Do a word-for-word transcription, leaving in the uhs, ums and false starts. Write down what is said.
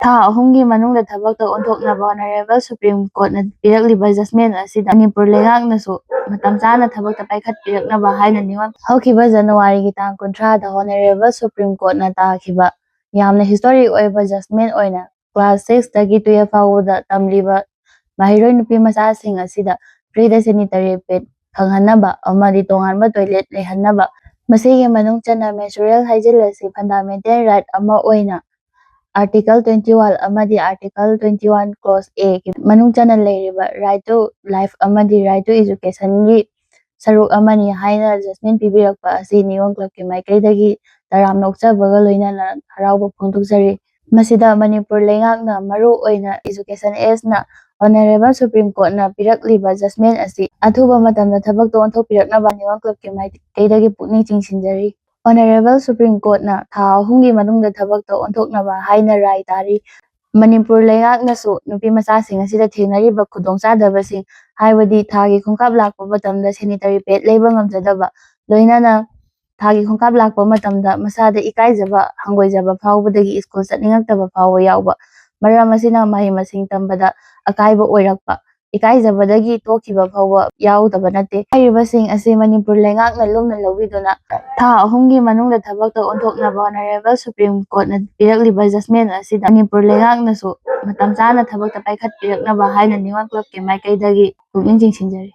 ꯊꯥ ꯑꯍꯨꯝꯒꯤ ꯃꯅꯨꯡꯗ ꯊꯕꯛꯇ ꯑꯣꯟꯊꯣꯛꯅꯕ Honourable Supreme Courtꯅ ꯄꯤꯔꯛꯂꯤꯕ judgment ꯑꯁꯤꯗ ꯃꯅꯤꯄꯨꯔ ꯂꯩꯉꯥꯛꯅꯁꯨ ꯃꯇꯝ ꯆꯥꯅ ꯊꯕꯛꯇ ꯄꯥꯏꯈꯠꯄꯤꯔꯛꯅꯕ ꯍꯥꯏꯅ ꯅꯤꯉꯣꯜ꯫ ꯍꯧꯈꯤꯕ ꯖꯅꯋꯥꯔꯤꯒꯤ ꯇꯥꯡ ꯀꯨꯟꯊ꯭ꯔꯥꯗ Honourable Supreme Courtꯅ ꯇꯥꯈꯤꯕ ꯌꯥꯝꯅ historic ꯑꯣꯏꯕ judgment ꯑꯣꯏꯅ class six ꯇꯒꯤ twelve ꯐꯥꯎꯕꯗ ꯇꯝꯂꯤꯕ ꯃꯍꯩꯔꯣꯏ ꯅꯨꯄꯤ ꯃꯆꯥꯁꯤꯡ ꯑꯁꯤꯗ free ꯗ sanitary pad ꯐꯪꯍꯟꯅꯕ ꯑꯃꯗꯤ ꯇꯣꯉꯥꯟꯕ toilet ꯂꯩꯍꯟꯅꯕ, ꯃꯁꯤꯒꯤ ꯃꯅꯨꯡ ꯆꯟꯅ menstrual hygiene ꯑꯁꯤ fundamental right ꯑꯃ ꯑꯣꯏꯅ Article twenty one ꯑꯃꯗꯤ Article twenty one Clause A ꯒꯤ ꯃꯅꯨꯡ ꯆꯟꯅ ꯂꯩꯔꯤꯕ right to life ꯑꯃꯗꯤ right to education ꯒꯤ ꯁꯔꯨꯛ ꯑꯃꯅꯤ ꯍꯥꯏꯅ judgment ꯄꯤꯕꯤꯔꯛꯄ ꯑꯁꯤ ꯅꯤꯉꯣꯜ club ꯀꯤ ꯃꯥꯏꯀꯩꯗꯒꯤ ꯇꯔꯥꯝꯅ ꯑꯣꯛꯆꯕꯒ ꯂꯣꯏꯅꯅ ꯍꯔꯥꯎꯕ ꯐꯣꯡꯗꯣꯛꯆꯔꯤ꯫ ꯃꯁꯤꯗ ꯃꯅꯤꯄꯨꯔ ꯂꯩꯉꯥꯛꯅ ꯃꯔꯨ ꯑꯣꯏꯅ Education Act ꯅ Honourable Supreme Courtꯅ ꯄꯤꯔꯛꯂꯤꯕ judgment ꯑꯁꯤ ꯑꯊꯨꯕ ꯃꯇꯝꯗ ꯊꯕꯛꯇ ꯑꯣꯟꯊꯣꯛꯄꯤꯔꯛꯅꯕ ꯅꯤꯉꯣꯜ club ꯀꯤ ꯃꯥꯏꯀꯩꯗꯒꯤ ꯄꯨꯛꯅꯤꯡ ꯆꯤꯡꯁꯤꯟꯖꯔꯤ꯫ Honourable Supreme Courtꯅ ꯊꯥ ꯑꯍꯨꯝꯒꯤ ꯃꯅꯨꯡꯗ ꯊꯕꯛꯇ ꯑꯣꯟꯊꯣꯛꯅꯕ ꯍꯥꯏꯅ ꯔꯥꯏ ꯇꯥꯔꯤ꯫ ꯃꯅꯤꯄꯨꯔ ꯂꯩꯉꯥꯛꯅꯁꯨ ꯅꯨꯄꯤ ꯃꯆꯥꯁꯤꯡ ꯑꯁꯤꯗ ꯊꯦꯡꯅꯔꯤꯕ ꯈꯨꯗꯣꯡꯆꯥꯗꯕꯁꯤꯡ, ꯍꯥꯏꯕꯗꯤ ꯊꯥꯒꯤ ꯈꯣꯡꯀꯥꯞ ꯂꯥꯛꯄ ꯃꯇꯝꯗ sanitary pad ꯂꯩꯕ ꯉꯝꯖꯗꯕ, ꯂꯣꯏꯅꯅ ꯊꯥꯒꯤ ꯈꯣꯡꯀꯥꯞ ꯂꯥꯛꯄ ꯃꯇꯝꯗ ꯃꯁꯥꯗ ꯏꯀꯥꯏꯖꯕ, ꯍꯪꯒꯣꯏꯖꯕ ꯐꯥꯎꯕꯗꯒꯤ school ꯆꯠꯅꯤꯡꯉꯛꯇꯕ ꯐꯥꯎꯕ ꯌꯥꯎꯕ, ꯃꯔꯝ ꯑꯁꯤꯅ ꯃꯍꯩ ꯃꯁꯤꯡ ꯇꯝꯕꯗ ꯑꯀꯥꯏꯕ ꯑꯣꯏꯔꯛꯄ, ꯏꯀꯥꯏꯖꯕꯗꯒꯤ ꯇꯣꯛꯈꯤꯕ ꯐꯥꯎꯕ ꯌꯥꯎꯗꯕ ꯅꯠꯇꯦ꯫ ꯍꯥꯏꯔꯤꯕꯁꯤꯡ ꯑꯁꯤ ꯃꯅꯤꯄꯨꯔ ꯂꯩꯉꯥꯛꯅ ꯂꯨꯝꯅ ꯂꯧꯕꯤꯗꯨꯅ ꯊꯥ ꯑꯍꯨꯝꯒꯤ ꯃꯅꯨꯡꯗ ꯊꯕꯛꯇ ꯑꯣꯟꯊꯣꯛꯅꯕ Honourable Supreme Courtꯅ ꯄꯤꯔꯛꯂꯤꯕ judgment ꯑꯁꯤꯗ ꯃꯅꯤꯄꯨꯔ ꯂꯩꯉꯥꯛꯅꯁꯨ ꯃꯇꯝ ꯆꯥꯅ ꯊꯕꯛꯇ ꯄꯥꯏꯈꯠꯄꯤꯔꯛꯅꯕ ꯍꯥꯏꯅ ꯅꯤꯉꯣꯜ club ꯀꯤ ꯃꯥꯏꯀꯩꯗꯒꯤ ꯄꯨꯛꯅꯤꯡ ꯆꯤꯡꯁꯤꯟꯖꯔꯤ꯫